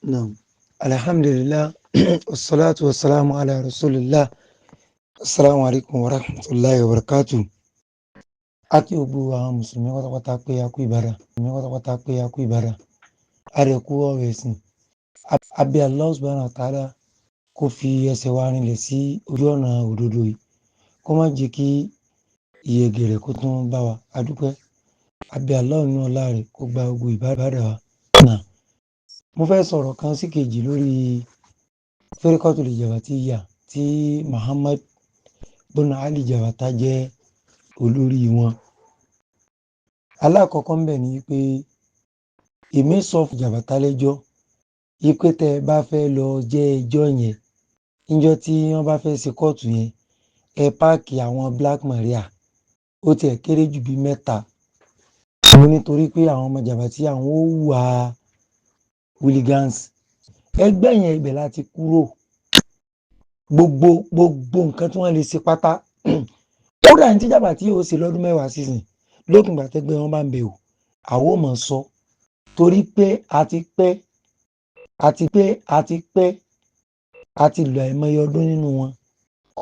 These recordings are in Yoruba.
Naam. Alhamdulillah, wassalatu wassalamu ala rasulillah. Assalamu alaikum wa rahmatullahi wa barakatuh. A kí gbogbo àwọn Mùsùlùmí pátápátá pé a kú ìbára. Mùsùlùmí pátápátá pé a kú ìbára. A rẹ̀ kú ọ̀rọ̀ ẹ̀sìn. A bẹ̀ Allah subhanahu wa ta'ala kó fi ẹsẹ̀ wa rinlẹ̀ sí ojú ọ̀nà òdodo yìí. Kó má jẹ́ kí ìyẹ̀gẹ̀rẹ̀ kó tún bá wa. A dúpẹ́. A bẹ̀ Allah nínú ọlá rẹ̀ kó gba gbogbo ìbáradà wa. Náà. Mo fẹ́ sọ̀rọ̀ kan sí kejì lórí Firqatul Jabatiyya tí Muhammad bin Ali Jabata jẹ́ olórí wọn. Alákọ̀ọ́kọ́ ńbẹ̀ ni pé èmi sọ fún Jabata lẹ́jọ́ wípé tẹ́ ẹ bá fẹ́ lọ jẹ́ ẹjọ́ yẹn, níjọ́ tí wọ́n bá fẹ́ ṣe kóòtù yẹn, ẹ páàkì àwọn Black Maria, ó tiẹ̀ kéré jù bí 3. Mo nítorí pé àwọn ọmọ Jabati àwọn ó hùwà hooligans. Ẹgbẹ́ yẹn ibẹ̀ láti kúrò. Gbogbo gbogbo nǹkan tí wọ́n lè ṣe pátá. Kódà ní tí Jabati yóò ṣe lọ́dún 10 sísìn, lópin ìgbà tẹ́gbẹ́ wọn bá ń bẹ̀ wò, àwọn ò mọ̀ sọ. Torí pé a ti pẹ́, a ti pẹ́, a ti pẹ́, a ti lò àìmọye ọdún nínú wọn.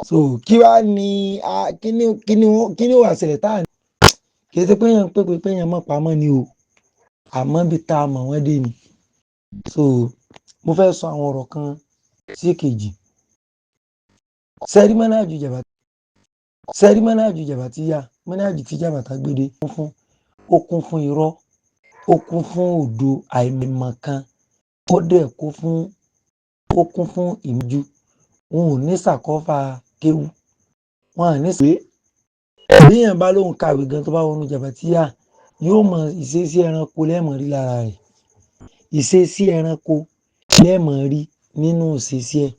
So kí wá ní kí ni ó wá ṣẹlẹ̀ tá à ní? Kì í ṣe pé èèyàn ń pèpè pé èèyàn mọ̀ pamọ́ ni o. Àmọ́ bí tá a mọ̀ wọ́n dé ni. So mo fẹ́ sọ àwọn ọ̀rọ̀ kan sí kejì. Sẹ́rí mọ́nájú Jabata, sẹ́rí mọ́nájú Jabatiyya, mọ́nájú tí Jabata gbé dé fún, ó kún fún irọ́, ó kún fún òdo àìmọ̀kan, ó dẹ̀ kún fún, ó kún fún ìmújú. Wọn ò ní sàkọ́fà kéwú, wọn à ní pé bí èèyàn bá lóun kàwé gan tó bá wọnú Jabatiyya, yóò mọ ìṣesí ẹranko lẹ́ẹ̀mọ̀ rí lára rẹ̀. Ìṣesí ẹranko lẹ́ẹ̀mọ̀ rí nínú ìṣesí ẹ̀.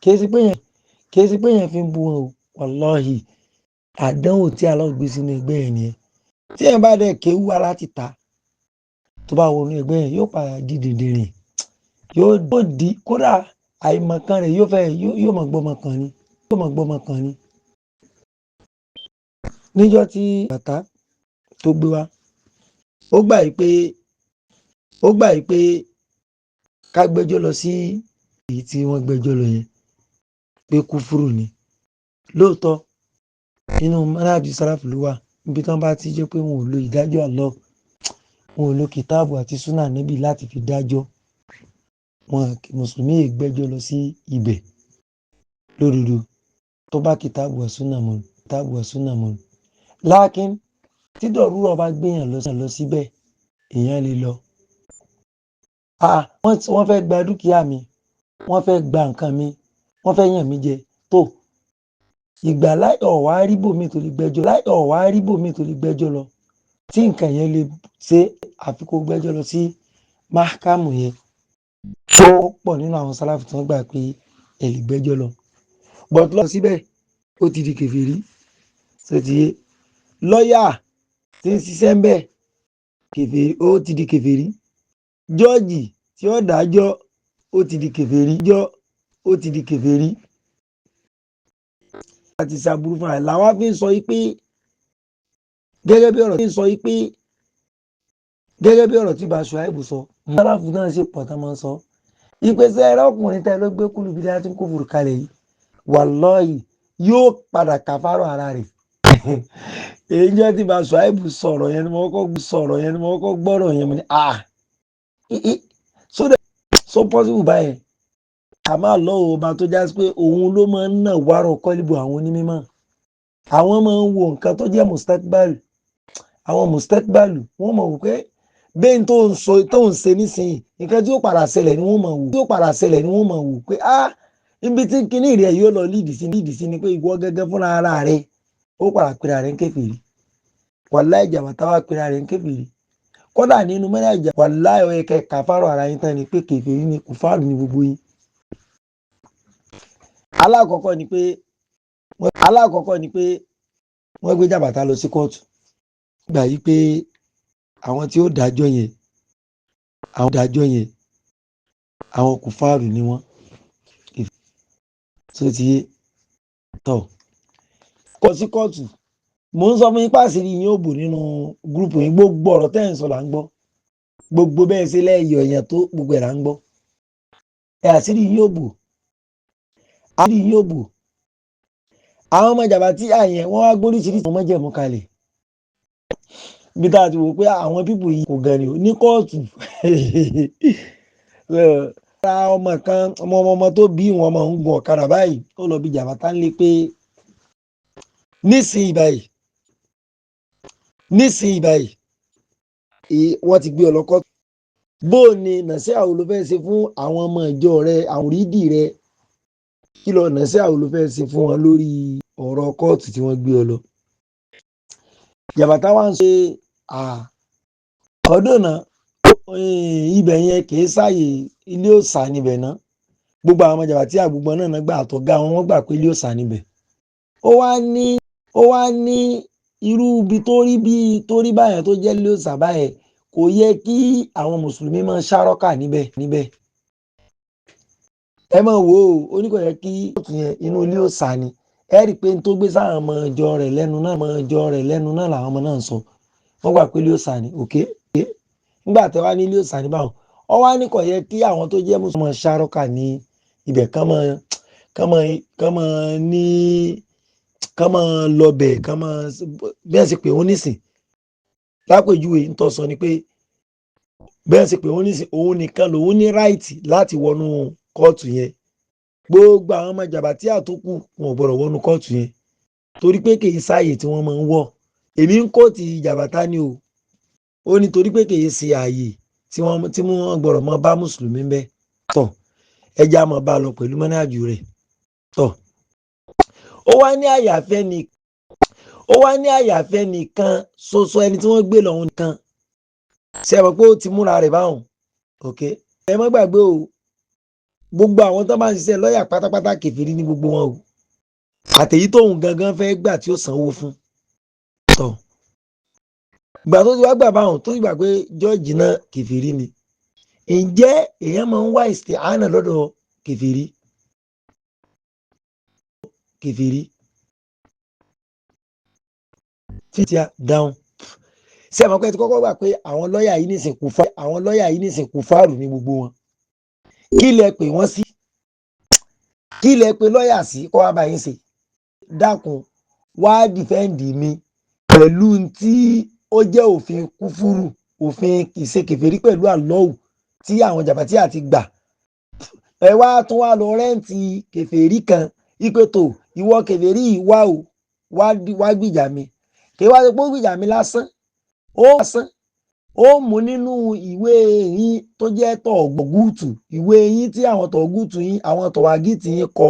Kì í ṣe pé èèyàn, kì í ṣe pé èèyàn fi ń bú wọn o. Wallahi, àdánwò tí Allah gbé sínú ẹgbẹ́ yẹn nìyẹn. Tí èèyàn bá dẹ̀ kéwú wá láti ta, tó bá wọnú ẹgbẹ́ yẹn, yóò padà di dìndìnrìn. Yóò di, kódà àìmọ̀kan rẹ̀ yóò fẹ́, yóò mọ̀ gbọ́mọ kan ni. Yóò mọ̀ gbọ́mọ kan ni. Níjọ́ tí Jabata tó gbé wá, ó gbà yí pé, ó gbà yí pé ká gbẹ́jọ́ lọ sí èyí tí wọ́n gbẹ́jọ́ lọ yẹn pé kúfúrù ni. Lóòótọ́, nínú manhaj Salaf ló wà. Níbi tí wọ́n bá ti jẹ́ pé wọn ò lo ìdájọ́ Allah, wọn ò lo kìtàbù àti súnà Nábì láti fi dájọ́. Wọn Mùsùlùmí yìí gbẹ́jọ́ lọ sí ibẹ̀ lódodo tó bá kìtàbù wa súnà mu, kìtàbù wa súnà mu. Lákín tí dọ̀rúrọ̀ bá gbéyàn lọ síbẹ̀, èèyàn lè lọ. Ah, wọ́n fẹ́ gba dúkìá mi, wọ́n fẹ́ gba nǹkan mi, wọ́n fẹ́ yàn mí jẹ. Tó ìgbà láì ọ̀wá rí bòmí tó lè gbẹ́jọ́, láì ọ̀wá rí bòmí tó lè gbẹ́jọ́ lọ. Tí nǹkan yẹn lè ṣe àfi kó gbẹ́jọ́ lọ sí mahkamu yẹn. Tó pọ̀ nínú àwọn Sálàfù tí wọ́n gbà pé ẹ lè gbẹ́jọ́ lọ. But lọ síbẹ̀, ó ti di kèfèrí. Ṣé ti yé? Lọ́yà tí ń ṣiṣẹ́ ń bẹ̀, kèfèrí, ó ti di kèfèrí. Jọ́ọ̀jì tí ó dájọ́, ó ti di kèfèrí. Jọ́, ó ti di kèfèrí. Àti ṣàbùrú fúnra ẹ̀ làwa fi ń sọ yí pé gẹ́gẹ́ bí ọ̀rọ̀ tí ń sọ yí pé gẹ́gẹ́ bí ọ̀rọ̀ tí Bá Ṣuaibu sọ, Sálàfù náà sì pọ̀ tán máa ń sọ. Ìpèsè ẹ̀rọ ọkùnrin tẹ́ ló gbé kúlù bí dáa tí ń kó fùrù kalẹ̀ yìí, wàláhì yóò padà kàfárọ̀ ara rẹ̀. Èyí jẹ́ tí Bá Ṣuaibu sọ̀rọ̀ yẹn ni mo kọ́kọ́ sọ̀rọ̀ yẹn ni mo kọ́kọ́ gbọ́rọ̀ yẹn mo ní ah so that so possible báyẹn. Àmọ́ Allah ọba tó já sí pé òun ló máa ń nà wárọ̀ kọ́líbù àwọn onímọ̀. Àwọn máa ń wo nǹkan tó jẹ́ mustakbalu. Àwọn mustakbalu wọ́n mọ̀ wò pé bẹ́ẹ̀ tó ń sọ tó ń ṣe nísìnyí, nǹkan tí ó padà ṣẹlẹ̀ ni wọ́n mọ̀ wò. Tí ó padà ṣẹlẹ̀ ni wọ́n mọ̀ wò pé ah ibi tí kinní rẹ̀ yóò lọ lídìí sí ni pé ìwọ gẹ́gẹ́ fúnra ara rẹ̀ ó padà pera rẹ̀ ń kèfèrí. Wàláhì Jabata wá pera rẹ̀ ń kèfèrí. Kódà nínú mẹ́nàjà wàláhì ó yẹ kẹ́ kàfárọ̀ ara yín tán ni pé kèfèrí ni kùfárù ni gbogbo yín. Alákọ̀ọ́kọ́ ni pé, alákọ̀ọ́kọ́ ni pé wọ́n gbé Jabata lọ sí kóòtù. Gbà yí pé àwọn tí ó dájọ́ yẹn, àwọn dájọ́ yẹn, àwọn kùfárù ni wọ́n. Ṣé ti yé? Tọ̀. Kọ sí kóòtù. Mò ń sọ fún yín pàṣírí yín ó bò nínú gúrúùpù yín, gbogbo ọ̀rọ̀ tẹ́ ẹ̀ ń sọ là ń gbọ́. Gbogbo bẹ́ẹ̀ ṣe lẹ́yọ̀ èèyàn tó gbogbo ẹ̀ là ń gbọ́. Ẹ àṣírí yín ò bò, àṣírí yín ò bò. Àwọn ọmọ jàbátí àyẹn wọ́n wá gbóríṣiríṣi ọmọ jẹ̀mú kalẹ̀ bí tá a ti wò pé àwọn people yìí kò gan ni ní kóòtù. Ra ọmọ kan, ọmọ ọmọ tó bí wọn, ọmọ ń gun ọ̀kadà báyìí, ó lọ bí jàbátá ń lé pé nísìnyí báyìí, nísìnyí báyìí, wọ́n ti gbé ọlọ́kọ́. Bó o ní nàṣẹ́ àwọn ló fẹ́ ṣe fún àwọn ọmọ ìjọ rẹ, àwọn òrídì rẹ, kí lọ nàṣẹ́ àwọn ló fẹ́ ṣe fún wọn lórí ọ̀rọ̀ kóòtù tí wọ́n gbé ọ lọ? Jàbátá wá ń ṣe ọdún náà, ibẹ̀ yẹn kì í sáàyè ilé òòṣà níbẹ̀ náà. Gbogbo àwọn ọmọ jàbátí àgbègbè náà gbà àtọ̀gá wọn, wọ́n gbà pé ilé òòṣà níbẹ̀. Ó wá ní irú ibi tó rí bí tó rí báyẹn, tó jẹ́ ilé òòṣà báyẹn, kò yẹ kí àwọn mùsùlùmí máa ṣárọ́kà níbẹ̀. Ẹ máa wò ó, ó ní kò yẹ kí kóòtù yẹn, inú ilé òòṣà ni. Ẹ rí i pé n tó gbé sáwọn ọmọ ìjọ rẹ̀ lẹ́nu náà, ọmọ ìjọ rẹ̀ lẹ́nu náà làwọn ọmọ náà ń sọ. Wọ́n gbà pé ilé òòṣà ni. Òkè nígbà tẹ wá ní ilé òòṣà ní báwọn, ọ wá ní kò yẹ kí àwọn tó jẹ́ mùsùlùmí máa ṣárọ́kà ní ibẹ̀, kán máa ní kán máa lọbẹ̀, kán máa bẹ́ẹ̀ sì pé wọ́n nísìn. Lápèjúwe, ń tọ́ sọ ni pé bẹ́ẹ̀ sì pé wọ́n nísìn, òun nìkan lòun ní right láti wọnú kóòtù yẹn. Gbogbo àwọn ọmọ jàbátí àtúkù wọn ò gbọdọ̀ wọnú kóòtù yẹn torí pé kì í sáàyè tí wọ́n máa ń wọ̀. Èmi ń kóòtù jàbátá ni o. Ó ní torí pé kì í ṣe ààyè tí wọ́n gbọdọ̀ mọ bá mùsùlùmí ń bẹ. Tọ̀, ẹja mọ̀ bá lọ pẹ̀lú mọ́nájú rẹ̀. Tọ̀, ó wá ní àyàfẹ́ nìkan ṣoṣo, ẹni tí wọ́n gbé lọ́hùn nìkan. Ṣe é mọ̀ pé ó ti múra rẹ̀ báwọn? Ok, ẹ má gbàgbé o, gbogbo àwọn tó bá ń ṣiṣẹ́ lọ́ọ̀yà pátápátá, kèfèrí ní gbogbo wọn o, àtèyí tóun gangan fẹ́ gbà tí ó sanwó fún. Tọ̀, ìgbà tó ti wá gbà báwọn, tó ti gbà pé jọ́ọ̀jì náà kèfèrí ni, ǹjẹ́ èèyàn máa ń wá isti'ana lọ́dọ̀ kèfèrí? Kèfèrí títí dáhùn. Ṣé ẹ mọ̀ pé ti kọ́kọ́ gbà pé àwọn lọ́ọ̀yà yìí nìsín kùfàrù ní gbogbo wọn? Kí lẹ pè wọ́n sí? Kí lẹ pè lọ́ọ̀yà sí kó wá bá yín ṣe? Dákun, wá defend mi pẹ̀lú tí ó jẹ́ òfin kúfúrú, òfin ìṣekèfèrí pẹ̀lú àlọ́hù tí àwọn jàbátí àti gbà. Ẹ wá tún wá lọ rent kèfèrí kan ipe tó, ìwọ kèfèrí yìí, wá o, wá gbìjà mi. Kí wá ṣe pé ó gbìjà mi lásán, ó lásán, ó mú nínú ìwé yín tó jẹ́ tọ̀gbọ̀gùtù, ìwé yín tí àwọn tọ̀gùtù yín, àwọn tọ̀wágìtì yín kọ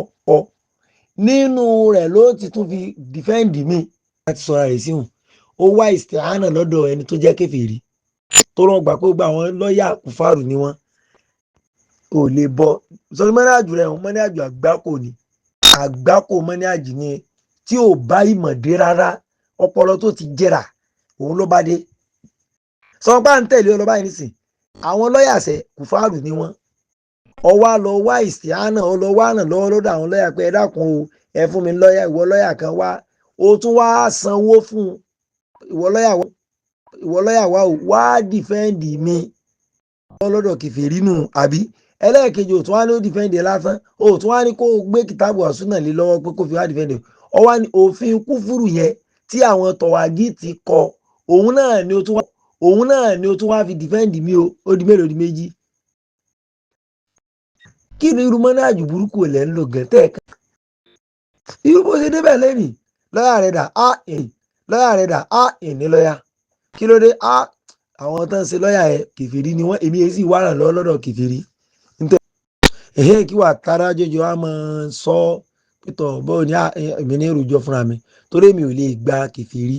nínú rẹ̀ ló ti tún fi defend mi. Láti sọra rẹ̀ síhùn, ó wá isti'ana lọ́dọ̀ ẹni tó jẹ́ kèfèrí tó rán gbà pé gbogbo àwọn lọ́ọ̀yà kùfàrù ni wọ́n. Ò lè bọ́ sọ mọ́nájú rẹ̀. Mọ́nájú àgbákò ni, àgbákò mọ́nájú ni tí ò bá ìmọ̀ dé rárá. Ọpọlọ tó ti jẹrà òun ló bá dé. Sọ pé à ń tẹ̀lé ọ lọ báyìí nísìn, àwọn lọ́ọ̀yà sẹ̀ kùfàrù ni wọ́n. Ọwọ́ lọ wá isti'ana, ọ lọ wá ràn lọ́wọ́ lọ́dọ̀ àwọn lọ́ọ̀yà pé ẹ dákun o, ẹ fún mi lọ́ọ̀yà, ìwọ lọ́ọ̀yà kan wá. O tún wá sanwó fún ìwọ lọ́ọ̀yà, ìwọ lọ́ọ̀yà wá o, wá defend mi lọ́dọ̀ kèfèrí nù. Àbí ẹlẹ́ẹ̀kejì, ò tún wá ní ó defend ẹ lásán, ò tún wá ní kó o gbé kìtàbù àsúnà lé lọ́wọ́ pé kó fi wá defend ẹ. Ọ wá ní òfin kúfúrù yẹn tí àwọn tọ̀wágìtì kọ, òun náà ni ó tún wá fi defend mi o. Ó di mélòó? Di méjì. Kí ni irú mọ́nájú burúkú lẹ́ ń lò gan tẹ́ ẹ̀ kan? Irú bó ṣe débẹ̀ lẹ́nìí, lọ́yà rẹ̀ dà? Á ìn lọ́yà rẹ̀ dà? Á ìní lọ́yà. Kí ló dé? Á àwọn tó ń ṣe lọ́yà ẹ̀ kèfèrí ni wọ́n, èmi èyí sì wà ràn lọ́wọ́ lọ́dọ̀ kèfèrí. Ẹ̀hẹ́, kí wàá tara jọjọ á máa sọ pétọ̀ bọ́ọ̀ ni èmi ní èròjọ fúnra mi, torí èmi ò lè gba kèfèrí,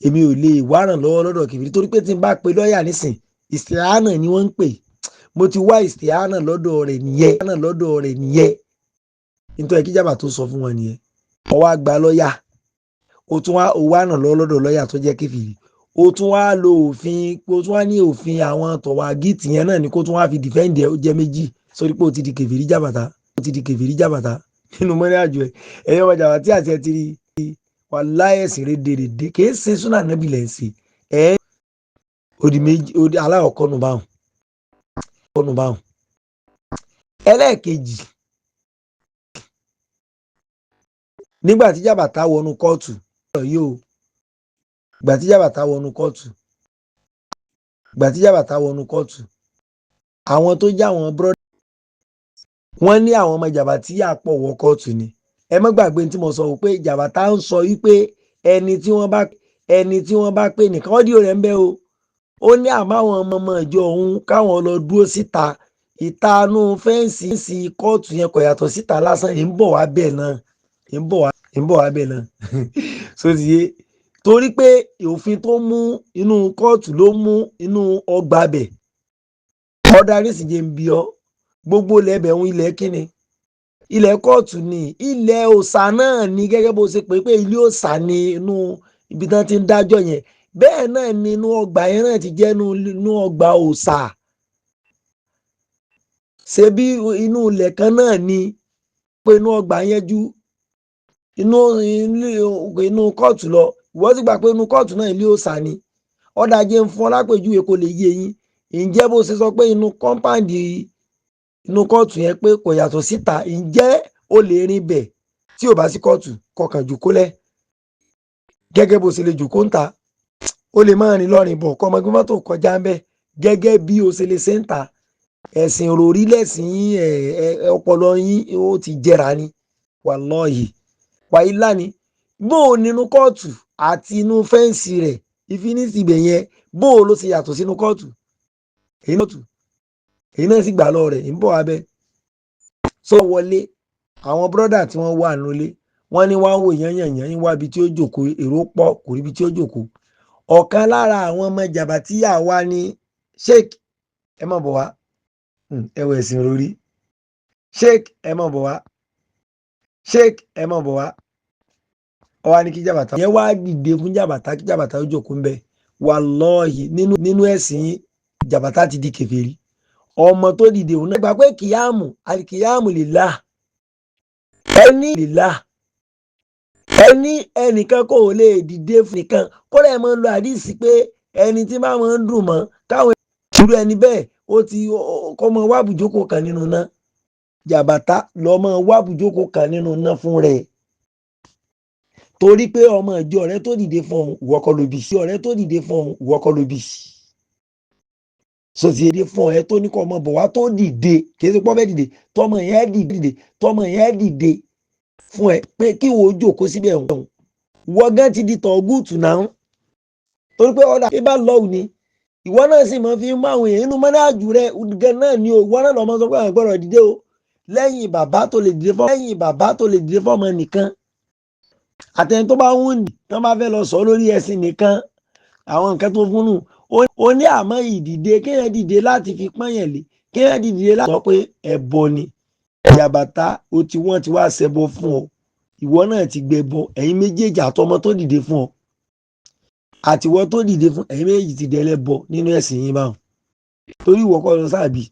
èmi ò lè wá ràn lọ́wọ́ lọ́dọ̀ kèfèrí, torí pé tí n bá pe lọ́yà nísìn, isti'ana ni wọ́n ń pè, mo ti wá isti'ana lọ́dọ̀ rẹ̀ nìyẹn, lọ́dọ̀ rẹ̀ nìyẹn. Nítorí kíjàmbá tó sọ fún wọn nìyẹn. Ó wá gba lọ́yà, ó tún wá, ó wá ràn lọ́wọ́ lọ́dọ̀ lọ́yà tó jẹ́ kèfèrí, ó tún wá lo òfin, ó tún wá ní òfin àwọn tọ̀wágìtì yẹn náà ni kó tún wá fi defend ẹ̀. Ó jẹ́ méjì sórí pé ó ti di kèfèrí jàbàtà, ó ti di kèfèrí jàbàtà nínú mọ́ní àjò ẹ̀. Ẹ̀yọ́ ọmọ jàbàtà tí àti ẹ̀ ti rí wàláhì, ẹ̀sìn rédèrèdè kìí ṣe súnà nábì lẹ̀ ń ṣe ẹ̀. Ó di méjì, ó di aláwọ̀kọ́ nù báwọn, kọ́ nù báwọn. Ẹlẹ́ẹ̀kejì, nígbà tí Jàbàtà wọnú kóòtù yìí o, ìgbà tí Jàbàtà wọnú kóòtù, ìgbà tí Jàbàtà wọnú kóòtù, àwọn tó já àwọn brọ́dà wọ́n ní àwọn ọmọ Jàbàtì yà pọ̀ wọ kóòtù ni. Ẹ má gbàgbé tí mo sọ wò pé Jàbàtà ń sọ wípé ẹni tí wọ́n bá pè nìkan audio rẹ̀ ń bẹ o. Ó ní àmọ́ àwọn ọmọ ọmọ ìjọ òun káwọn lọ dúró síta ìtanú fence kóòtù yẹn kò yàtọ̀ síta lásán. Ń bọ̀ wá bẹ́ẹ̀ náà, ń bọ̀ wá bẹ́ẹ̀ náà. So ti yé, torí pé òfin tó mú inú kóòtù ló mú inú ọgbà bẹ̀. Ọ̀dà nísìnyí ń bí ọ gbogbo ilẹ̀ ń ilẹ̀ kíni, ilẹ̀ kóòtù ni, ilẹ̀ òòṣà náà ni. Gẹ́gẹ́ bó ṣe pé ilé òòṣà ni inú ibi tí wọ́n ti ń dájọ́ yẹn, bẹ́ẹ̀ náà ni inú ọgbà yẹn náà ti jẹ́ inú ọgbà òòṣà. Ṣebí inú ilẹ̀ kan náà ni pé inú ọgbà yẹn ju inú kóòtù lọ. Ìwọ sì gbà pé inú kóòtù náà ilé òòṣà ni. Ọ̀dà jẹ́ ń fún ọ lápèjúwe kó lè yé yín. Ǹjẹ́ bó ṣe sọ pé inú compound inú kóòtù yẹn pé kò yàtọ̀ síta, ǹjẹ́ ó lè rin bẹ̀ tí ò bá sí kóòtù kọkàn jòkólẹ̀ gẹ́gẹ́ bó ṣe lè jòkó ń ta? Ó lè máa rìn lọ́rìn bọ̀ kọ́ ọmọ ẹgbẹ́ mọ́tò kọjá ń bẹ̀ gẹ́gẹ́ bí o ṣe lè ṣe ń ta. Ẹ̀sìn òròrí lẹ̀sìn yín, ẹ̀ ọpọlọ yín ó ti jẹrà ni. Wàlọ́ọ̀hì wàyílà ni. Bó o nínú kóòtù àti inú fence rẹ̀ infinity ibẹ̀ yẹn, bó o ló ṣe yàtọ̀ sínú kóòtù? Èyí náà sì gbà lọ rẹ̀ ń bọ̀ abẹ́ sọ wọlé. Àwọn brọ́dà tí wọ́n wà nulẹ̀, wọ́n ní wọ́n á wò yányànyán ń wá ibi tí ó jókòó, èrò pọ̀, kò rí ibi tí ó jókòó. Ọ̀kan lára àwọn ọmọ Jàbàtíyà wa ní, "Sheik, ẹ má bọ̀ wá." Ẹ wọ ẹ̀sìn rórí. "Sheik, ẹ má bọ̀ wá. Sheik, ẹ má bọ̀ wá." Ó wá ní kí Jàbàtà yẹn wá dìde fún Jàbàtà, kí Jàbàtà ó jókòó ń bẹ. Wàlọ́ọ̀hì, nínú ẹ̀sìn Jàbàtà ti di kèfèrí. Ọmọ tó dìde òun náà gbà pé kìyàmù alikìyàmù lillah, ẹni lillah, ẹni ẹnìkan kò lè dìde fún nìkan. Kódà ẹ máa ń lo àdìsí pé ẹni tí bá máa ń dùn mọ́ káwọn irú ẹni bẹ́ẹ̀ ó ti kọ́ mọ wá bùjókòó kan nínú náà. Jàbàtà lọ mọ wá bùjókòó kan nínú náà fún rẹ̀, torí pé ọmọ ìjọ rẹ tó dìde fún òun, ìwọ kọ́ ló bí. Ọ̀rẹ́ tó dìde fún òun, ìwọ kọ́ ló bí. Sotí èdè fún ẹ tó ní kọ́ ọmọ bọ̀ wá tó dìde, kì í ṣe pọ́ fẹ́ dìde, tọmọ yẹn dìde, tọmọ yẹn dìde fún ẹ pé kí wo jókòó síbẹ̀. Ọ̀hún wọ́n gán ti di tọ̀gùtù náà, torí pé ọ̀dà ibà lọ́wù ni ìwọ náà sì máa fi ń mú àwọn èèyàn inú mọ́nájú rẹ gan náà ni o. Ìwọ náà lọ́mọ sọ pé àwọn gbọ́dọ̀ dìde o lẹ́yìn bàbá tó lè dìde fọ́, lẹ́yìn bàbá tó lè dìde fọ́mọ nìkan, àtẹni tó bá ń dì tó bá fẹ́ lọ sọ lórí ẹ̀sìn nìkan. Àwọn nǹkan tó fún nù ó ní àmọ́ ìdìde kéèyàn dìde láti fi pọ́nyàn lé, kéèyàn dìde láti sọ pé ẹbọ ni. Jàbàtà, ó ti wọ́n ti wá ṣẹbọ fún ọ, ìwọ náà ti gbẹbọ. Ẹ̀yin méjèèjì, àtọmọ tó dìde fún ọ àtiwọ́ tó dìde fún, ẹ̀yin méjèèjì ti dẹlẹ́bọ nínú ẹ̀sìn yín báwọn, torí ìwọ kọ́ lọ sáàbì.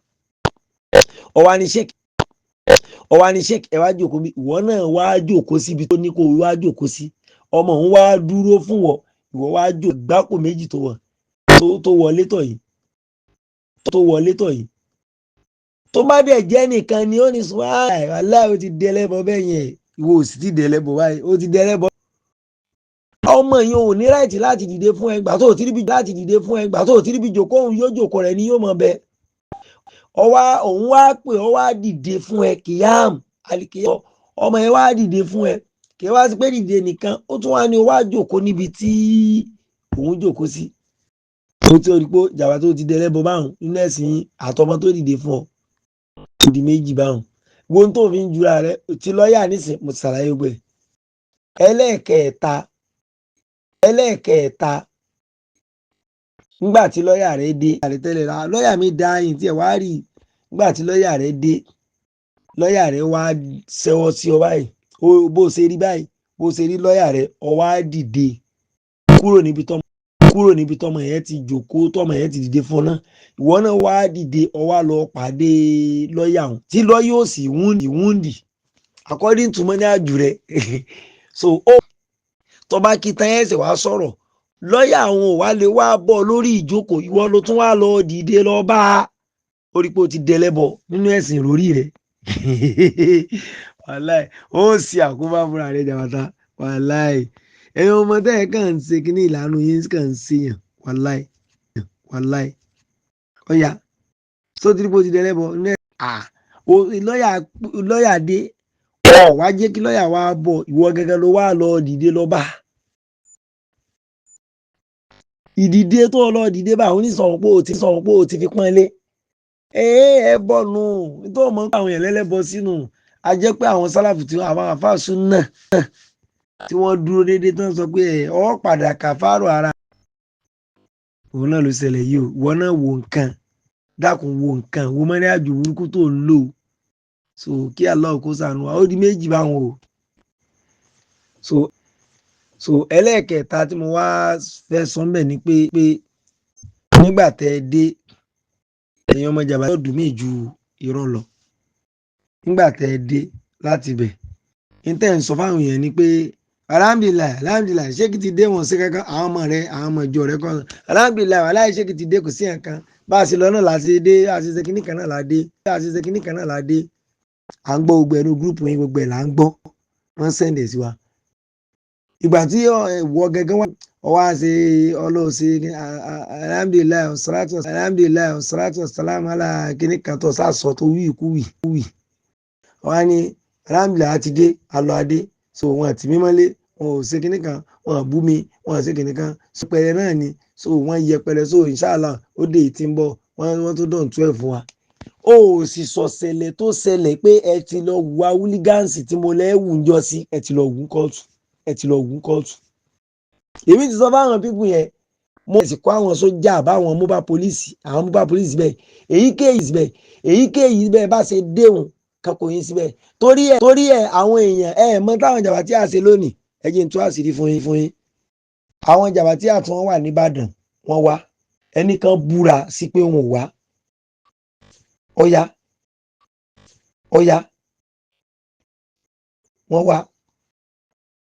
Ọwá ní sheik, ẹ wá jókòó bí. Ìwọ náà wá jókòó síbi tó ní kó wá jókòó sí. Ọmọ òun wá dúró fún wọ, ìwọ wá jó gbáko méjì tó wọ tó wọlé tọ̀ yìí, tó wọlé tọ̀ yìí. Tó bá dẹ̀ jẹ́ nìkan ni ó ní sọ aláì, ó ti dẹlẹ́bọ bẹ́ẹ̀ yẹn. Ìwọ ò sì ti dẹlẹ́bọ báyìí, ó ti dẹlẹ́bọ. Ọmọ yẹn ò ní right láti dìde fún ẹ gbà tó ti ríbi láti dìde fún ẹ gbà tó ti ríbi jòkó. Òun yóò jòkó rẹ ni yóò mọ bẹ. Ọwá òun wá pè ọ wá dìde fún ẹ, kìyàm alikìyàm. Ọmọ yẹn wá dìde fún ẹ, kì í wá sí pé dìde nìkan, ó tún wá ní ó wá jòkó níbi tí òun jòkó sí. Ó ti rí pé jàmbá tó ti dẹlẹ́bọ báwọn nínú ẹ̀sìn yín, àtọmọ tó dìde fún ọ di méjì báwọn. Gbóhùn tó fi ń jura rẹ ti lọ́ọ̀yà nísìn, mo ti ṣàlàyé gbẹ. Ẹlẹ́ẹ̀kẹta, nígbà tí lọ́ọ̀yà rẹ dé tẹ́lẹ̀ ra lọ́ọ̀yà mi dá yìí tí ẹ wá rí. Nígbà tí lọ́ọ̀yà rẹ dé, lọ́ọ̀yà rẹ wá ṣẹ́wọ́ sí ọ báyìí. Bó ṣe rí báyìí, bó ṣe rí lọ́ọ̀yà rẹ, ọ wá dìde kúrò níbi tọmọ yẹn ti jòkóó, tọmọ yẹn ti dìde fún ọ náà. Ìwọ náà wá dìde, ọ wá lọ pàdé lọ́ọ̀yà ọ̀hún tí lọ́ọ̀yà ò sì wúndì according to money àjù rẹ. So ó tọba kí tán ẹsẹ̀ wá sọ̀rọ̀, lọ́ọ̀yà àwọn ò wá lè wá bọ̀ lórí ìjókòó. Ìwọ ló tún wá lọ dìde lọ bá a, ó rí pé ó ti dẹlẹ́bọ nínú ẹ̀sìn ìròrí rẹ. Wàláì, ó sì àkóbá fúnra rẹ̀ Jàbàtà. Wàláì, ẹ̀yin ọmọ tẹ́ ẹ̀ kàn ń ṣe kínní ìlànà yín kàn ń ṣèyàn. Wàláì, wàláì, ọ̀yà sótìrí ti dẹ́lẹ́bọ̀ ní à lọ́yà, lọ́yà dé, ọ̀ wá jẹ́ kí lọ́yà wá bọ̀. Ìwọ gẹ́gẹ́ ló wá lọ dìde lọ bá ìdìde tó lọ dìde bá onísọ̀rọ̀ pé o ti sọ̀rọ̀ pé o ti fi pọ́n lé. Ẹ bọ̀ nù tó mọ̀ ń pa àwọn èèyàn lẹ́lẹ́bọ sínú. A jẹ́ pé àwọn sálàfù tí àwọn àfáàsù náà tí wọ́n dúró déédéé tán sọ pé ẹ ọ́ padà kàfárò ara òun náà ló ṣẹlẹ̀ yìí o. Ìwọ náà wo nǹkan, dákun, wo nǹkan, wo mọ́ní àjò burúkú tó ń lò. So kí Allah kó ṣàánú wa. Ó di méjì báwọn o. So ẹlẹ́ẹ̀kẹta tí mo wá fẹ́ sọ mbẹ̀ ni pé nígbà tẹ́ ẹ dé, ẹ̀yin ọmọ Jàbàtà yóò dùn mí ju irọ́ lọ. Nígbà tẹ́ ẹ dé láti bẹ̀ ní tẹ́ ń sọ fáwọn èèyàn ni pé alhamdulillahi, alhamdulillahi, ṣéèkì ti dé, wọn sí kankan. Àwọn ọmọ rẹ, àwọn ọmọ ìjọ rẹ kọ́, alhamdulillahi, wàláhì, ṣéèkì ti dé, kò sí nǹkan. Bá a ṣe lọ náà la ṣe dé, a ṣe ṣe kíní kan náà la dé, a ṣe ṣe kíní kan náà la dé. À ń gbọ́ gbogbo ẹnu group yín, gbogbo ẹ̀ là ń gbọ́, wọ́n send ẹ̀ sí wa. Ìgbà tí ìwọ gẹ́gẹ́ wá ọwọ́ á ṣe ọlọ́ọ̀ṣe alhamdulillahi, salatu, alhamdulillahi, salatu salam ala kíní kan tó sá sọ tó wí ikú wì wì. Wọ́n á ní alhamdulillahi, àti dé, alọ́ adé. So wọn àti mímọ́lé, wọn ò ṣe kíní kan, wọn ò bú mi, wọn ò ṣe kíní kan, so pẹrẹ náà ni. So wọn yẹpẹrẹ. So inshallah, ó dé ìtì ń bọ̀, wọ́n tó dọ̀n 12 wa. Ó sì sọ ṣẹlẹ̀ tó ṣẹlẹ̀ pé ẹ ti lọ wá hooligans tí mo lẹ́ wù ń jọ sí, ẹ ti lọ wù kóòtù, ẹ ti lọ wù kóòtù. Èmi ti sọ fáwọn people yẹn, mo sì kó àwọn sójà àbáwọn mobile police, àwọn mobile police bẹ́ẹ̀, èyíkéyìí síbẹ̀, èyíkéyìí bẹ́ẹ̀ bá ṣe déhùn kankan yín síbẹ̀. Torí ẹ àwọn èèyàn ẹ mọ táwọn jàbá tí a ṣe lónìí. Ẹ jẹ́ n tú àṣírí fún yín. Àwọn jàbá tí àtún wọn wà nìbàdàn, wọ́n wá, ẹnìkan búra sí pé òun ò wá. Ọ̀yá ọ̀yá, wọ́n wá.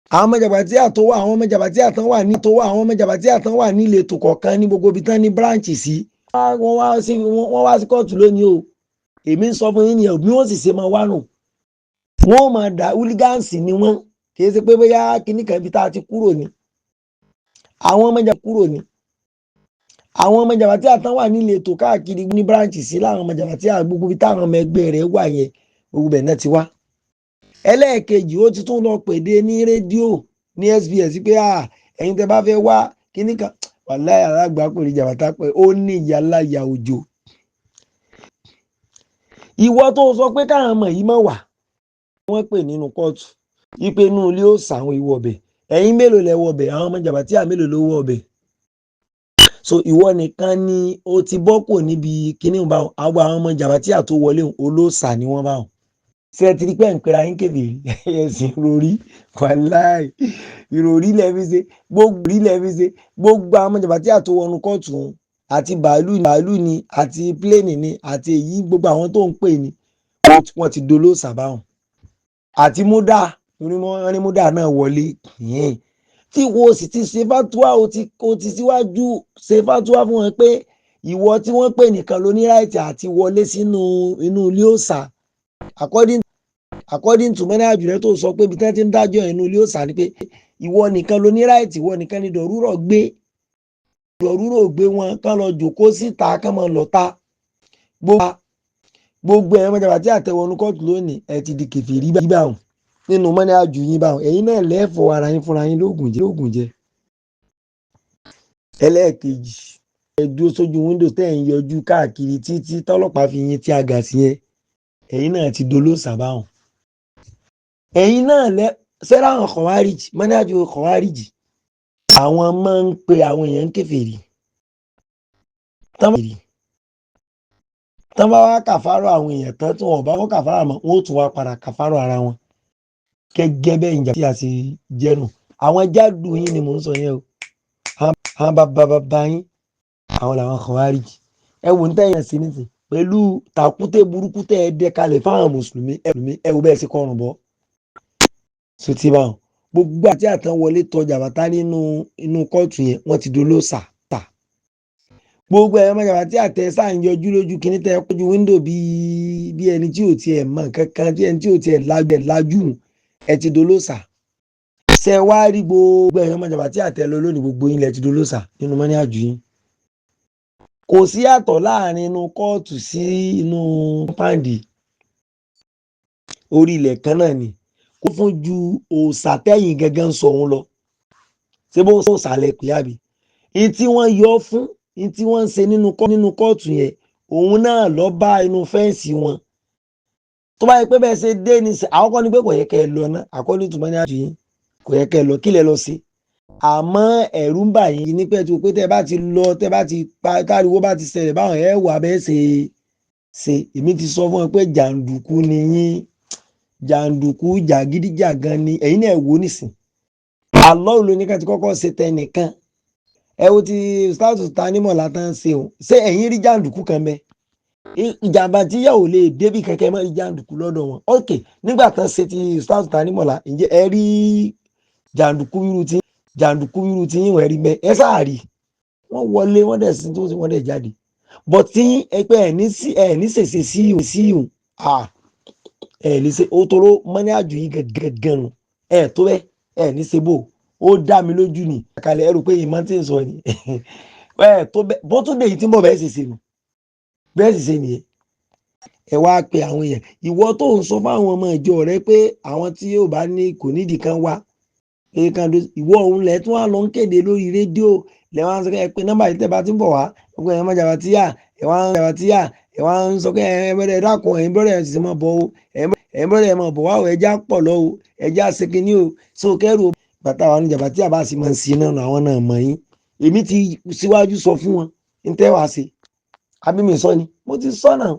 Àwọn ọmọ jàbá tí àtún wà, àwọn ọmọ jàbá tí àtún wà ní tó wà, àwọn ọmọ jàbá tí àtún wà nílé ètò kọ̀ọ̀kan ní gbogbo ibi tán ní branch sí, wọ́n wá sí kóòtù lónìí o. Èmi ń sọ fún yín nìyẹn. Bí wọ́n sì ṣe máa wá nù, wọ́n máa dà. Hooligans ni wọ́n. Kì í ṣe pé bóyá kíní kan ibi tá a ti kúrò ní àwọn ọmọ ìjà kúrò ní àwọn ọmọ jàbá tí àtàn wà nílé ètò káàkiri ní branch sí láwọn ọmọ jàbá tí gbogbo ibi táwọn ọmọ ẹgbẹ́ rẹ̀ wà yẹn, gbogbo ẹ̀ náà ti wá. Ẹlẹ́ẹ̀kejì, ó ti tún lọ pèdé ní rédíò ní SBS pé ẹ̀yin tẹ́ bá fẹ́ wá kíní kan. Wàláhì, alágbà kò ní jàbátá pé ó ní ìyáláyà òjò. Ìwọ tó sọ pé káwọn ọmọ yìí mọ̀ wá, wọ́n pè nínú kóòtù wípé inú ilé ó sàwọn ìwọ ọbẹ̀. Ẹ̀yin mélòó lẹ wọ ọbẹ̀? Àwọn ọmọ jàbátí à mélòó ló wọ ọbẹ̀? So ìwọ nìkan ni ó ti bọ́ kò níbi kíní bá wọn. Àwọn ọmọ jàbátí à tó wọlé, olóòṣà ni wọ́n bá wọn. Ṣé ẹ ti rí pé ń pera yín kèfèrí? Ẹ̀sìn ìròrí, wàláì, ìròrí lẹ fi ṣe gbogbo rí lẹ fi ṣe gbogbo. Àwọn ọmọ jàbátí à tó wọnú kóòtù wọn, àti bàálù ni, àti plane ni, àti èyí, gbogbo àwọn tó ń pè ní wọ́n ti dolóòṣà báwọn. Àti múdà, torí wọ́n ní múdà náà wọlé yẹn tí wo sì ti ṣe fatuwa. O ti síwájú ṣe fatuwa fún wọn pé ìwọ tí wọ́n pè nìkan ló ní right àti wọlé sínú inú ilé òòṣà, according to mẹ́nà àjùlẹ̀ tó sọ pé ibi tí wọ́n ti ń dájọ́ inú ilé òòṣà ni pé ìwọ nìkan ló ní right, ìwọ nìkan ni dọ̀rúrọ̀ gbé, dọ̀rúrọ̀ gbé wọn kán lọ jòkó síta, kán máa lọ ta. Gbogbo ẹ̀rọ mọ́jàmbá tí àtẹwọnú kóòtù lónìí, ẹ ti di kèfèrí báwọn nínú mọ́ní àjù yín báwọn. Ẹ̀yin náà lẹ́ẹ̀fọ́ ara yín fúnra yín lóògùn jẹ, lóògùn jẹ. Ẹlẹ́ẹ̀kejì, ẹ dúró sójú window tẹ́ ẹ̀ ń yọjú káàkiri títí tọ́lọ́pàá fi yín tí a gà sí yẹn. Ẹ̀yin náà ti dolóòṣà báwọn. Ẹ̀yin náà lẹ sẹ́rà àwọn kọ̀wárìjì, mọ́ní àjù kọ̀wárìjì, àwọn máa ń pe àwọn èèyàn ń kèfèrí. Tán bá wá kàfárọ̀ àwọn èèyàn tán, tí wọn ò bá wọ́n kàfárọ̀ mọ́, wọn ó tún wá padà kàfárọ̀ ara wọn gẹ́gẹ́ bẹ́ẹ̀. Ìjà tí a sì jẹ́nu àwọn jádù yín ni mò ń sọ yẹn o. Àwọn bàbá bàbá yín, àwọn làwọn kọ̀wárìjì. Ẹ wò ń tẹ̀yàn sí nísìn pẹ̀lú tàkúté burúkú tẹ́ ẹ dẹ kalẹ̀ fáwọn mùsùlùmí. Ẹ wò bẹ́ẹ̀ sí kọrùn bọ́ sotí báwọn. Gbogbo àti àtàn wọlé tọ jàbátá nínú inú kóòtù yẹn, wọ́n ti dolóòṣà tà. Gbogbo ẹ̀yọ́ mọ́jàmbá tí àtẹ sáà ń yọjú lójú kínní tẹ́ kọjú wíńdò bí ẹni tí ò tiẹ̀ mọ̀ kankan, bí ẹni tí ò tiẹ̀ lajú, ẹ ti dolóòṣà. Ṣé wá rí gbogbo ẹ̀yọ́ mọ́jàmbá tí àtẹ lọ lónìí, gbogbo yín lẹ ti dolóòṣà nínú mọ́ní àjù yín. Kò sí yàtọ̀ láàrin inú kóòtù sí inú pàǹdì, orí ilẹ̀ kan náà ni. Kó fún ju òòṣà tẹ́yìn gangan sọ òun lọ. Ṣé bó òòṣà lẹ pè àbí? Ní tí wọ́n yọ fún, ní tí wọ́n ń ṣe nínú kóòtù yẹn, òun náà lọ bá inú fẹ́ǹsì wọn. Tó bá yẹ pé bẹ́ẹ̀ ṣe dé ní sẹ́, àwọn kan ní pé kò yẹ kẹ́ ẹ lọ ná, àkọ́ní ìtumọ̀ ní àjò yín, kò yẹ kẹ́ ẹ lọ, kí lẹ lọ sí. Àmọ́ ẹ̀rù ń bà yín ní pé tí tẹ́ bá ti lọ, tẹ́ bá ti pa, táriwo bá ti ṣẹlẹ̀ báwọn ẹ̀ wà bẹ́ẹ̀ ṣe ṣe. Èmi ti sọ fún ẹ pé jàǹdùkú ni yín, jàǹdùkú jàgídíjàgan ni ẹ̀yin náà wò nísìn. Àlọ́ ló ní ká ti kọ́kọ́ ṣe tẹnìkan. Ẹ wo ti status ta nímọ̀ látàn ṣe o. Ṣé ẹ̀yin rí jàǹdùkú kan bẹ́ẹ̀? Ìjàmbá tí yàwó lè débì kẹ̀kẹ́ mọ́ rí jàǹdùkú lọ́dọ̀ wọn. Ok, nígbà tán ṣe ti status ta nímọ̀lá, ǹjẹ́ ẹ rí jàǹdùkú irú tí jàǹdùkú irú tí yín wẹ̀ rí bẹ́ẹ̀? Ẹ sáà rí. Wọ́n wọlé, wọ́n dẹ̀ sí tó wọ́n dẹ̀ jáde. But tí ẹ pé ẹ̀ ní sí ẹ̀ ní ṣèṣe sí ìhùn sí ìhùn, ẹ̀ ní ṣe ó toró mọ́ní àjò yín gẹ́gẹ́ nù. Ẹ̀ tó bẹ́ẹ̀, ẹ̀ ní ṣe bò ó dá mi lójú ni. Àkàlẹ̀ ẹ rò pé ìmọ̀ tí ń sọ ni. Ẹ̀ tó bẹ́ẹ̀, bó tún dé yìí tí ń bọ̀ bẹ́ẹ̀ ṣe ṣe nù. Bẹ́ẹ̀ sì ṣe nìyẹn. Ẹ wá pe àwọn èèyàn. Ìwọ tó ń sọ fáwọn ọmọ ìjọ rẹ pé àwọn tí yóò bá ní kò nídìí kan wá. Ìwọ òun lẹ̀ tún wá lọ ń kéde lórí rédíò. Lẹ̀ wá ń sọ pé nọ́mbà yìí tẹ́ bá ti ń bọ̀ wá. Gbogbo ẹ̀yàn mọ́jàmbá tí yà, ẹ̀ wá ń jàmbá tí yà, ẹ̀ wá ń sọ pé ẹ̀ bọ́dẹ̀ dákun, ẹ̀yin bọ́dẹ̀ ẹ̀ sì máa bọ̀ o. Ẹ̀yin bọ́dẹ̀ ẹ̀ máa bọ̀ wá o, ẹja pọ̀ lọ o, ẹja ṣe kinní o. So kẹ́rù o. Bàtà àwọn jàmbá tí a bá sì máa ń sin náà àwọn náà mọ̀ yín. Èmi ti síwájú sọ fún wọn, ń tẹ́ wá sí. Àbí mi sọ ni? Mo ti sọ náà.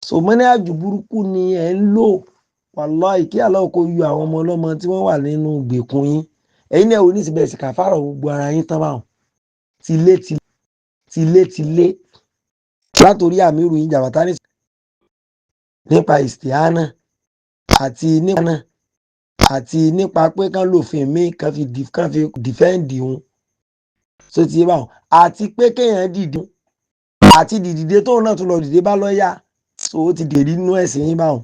So mọ́ní àjò burúkú ni ẹ̀ ń lò. Wàláhì kí Allah kó yọ àwọn ọmọ ọlọ́mọ tí wọ́n wà nínú ìgbèkùn yín. Ẹ̀yin náà ò ní síbẹ̀ sí kàfàrà gbogbo ara yín tán báwọn. Tilé tilé tilé. Látòrí àmírù yín jàbátá ní nípa ìsìtìhánà àti nípa pé kán lòfin míì kán fi dìfẹ́ǹdì wọn. So ti yé báwọn. Àti pé kéèyàn dìde àti dìdìde tóun náà tún lọ dìde bá lọ́ọ̀yà. So ó ti dèrí nínú ẹ̀sìn yín báwọn.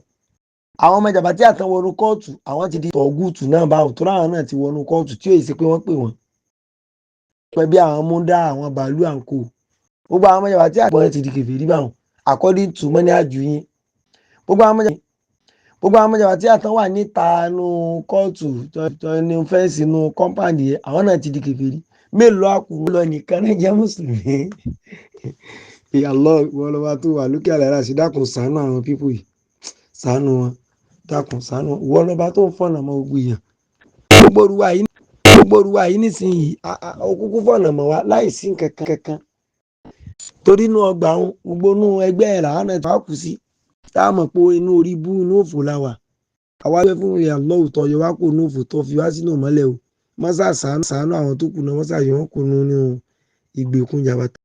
Àwọn ọmọ ìjàmbá tí àtàn wọnú kóòtù, àwọn ti di tọ̀gùtù náà báwọn, tó láwọn náà ti wọnú kóòtù tí ò ṣe pé wọ́n pè wọ́n. Pẹ̀ bí àwọn múndà, àwọn bàálù àǹkó. Gbogbo àwọn ọmọ ìjàmbá tí àgbọ̀n ti di kèfèrí báwọn according to mọ́ní àjù yín. Gbogbo àwọn ọmọ ìjàmbá tí àtàn wà níta nú kóòtù tó ní fẹ́ǹsì nú kọ́mpáǹdì yẹn, àwọn náà ti di kèfèrí. Mélòó àkùrọ̀ lọ nìkan náà jẹ́ mùsùlùmí. Allah, ìwọ lọba tó wà lókè àlàyé àti dákun ṣàánú àwọn pípò yìí. Ṣàánú wọn. Dákun ṣàánú wọn. Ìwọ lọba tó ń fọ̀nà mọ́ gbogbo èèyàn. Gbogbo olúwa yìí nísìnyí, òkúkú fọ̀nà mọ́ wa láìsí nǹkan kankan. Torí inú ọgbà òun, gbogbo inú ẹgbẹ́ ẹ̀ làwọn náà ti wá kù sí. Tá a mọ̀ pé inú orí bú, inú òfò la wà. Àwa gbé fún ìyá Allah tó yọ wá kó inú òfò tó fi wá sínú ìmọ́lẹ̀ o. Mọ́sá ṣàánú àwọn tó kù náà, mọ́sá yọ wọ́n kó nínú ìgbèkùn jàbátá.